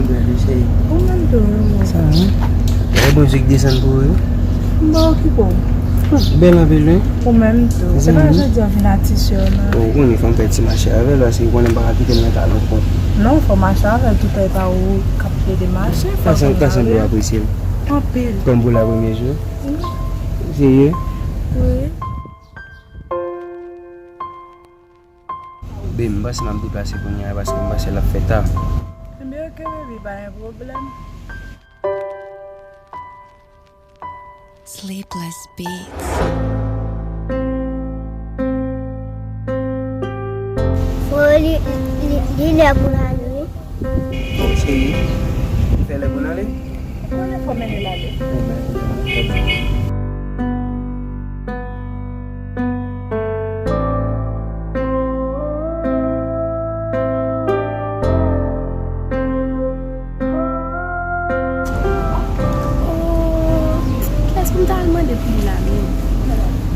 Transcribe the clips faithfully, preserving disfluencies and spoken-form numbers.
Ou menm tou, wi. Sa, wi. E bon, Dye k desann pou ou, wi. M pa okipe w. Bèl anpil, wi. Ou menm tou. Se pa jodi a vin atis yo, non. Bon, ou konnen fò m fè ti mache avè l, paske ou konnen m pa ka kite l nan talon kont. Non, fò mache avè l, toutan e pa ou k ap plede mache, fò l konn pale. Sa sanble w apresye l. Anpil. Kòm pou la premye jou? Wi. Serye? Wi. Babe, m panse m ap deplase kounye a paske m panse l ap fè ta. Ebyen, oke, baby, pa gen pwoblèm. Sleepless Beats. Fò li, li, li lè pou l ale. Cheri, li fè lè pou n ale? Mwen fò mennen l ale. Oh, kiyès pou m ta al mande pou li la menm?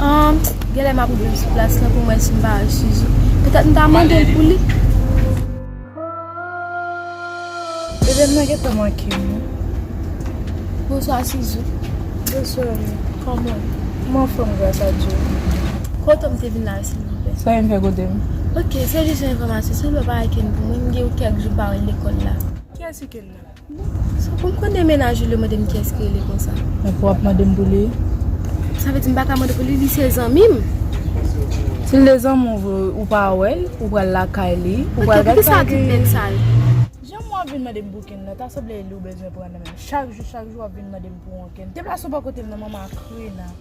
Ah, genlè m ap ouvri sou plas lan pou m wè si m pa wè Sizou. Petèt m ta mande l pou li. Bebe m nan gentan manke m, wi. Bonswa, Sizou. Bonswa, wi. Kòman w ye? M anfòm, gras a Dye. Kote w m te vin la, silvouplè? Sa w vin fè kote m? Oke, se jis yon enfòmasyon. Silvouplè, pa wè Ken pou mwen. M gen kèk jou m pa wè l lekòl la. Kiyès ki Ken nan? Sa pou m konnen mennaj ou li mande m kiyès ki rele konsa. Men pou w ap mande m pou li? Sa vle di m pa ka mande pou li, li se zanmi m. Si l te zanmi w vre, ou pa wè l, ou pral lakay li, ou pral gad sa l gen. Jan w ap vin mande m pou Ken nan, ta sanble e li w bezwen pran nan men m. Chak jou, chak jou w ap vin mande m pou yon Ken. Deplase w bò kote m nan, manman a kriye nan.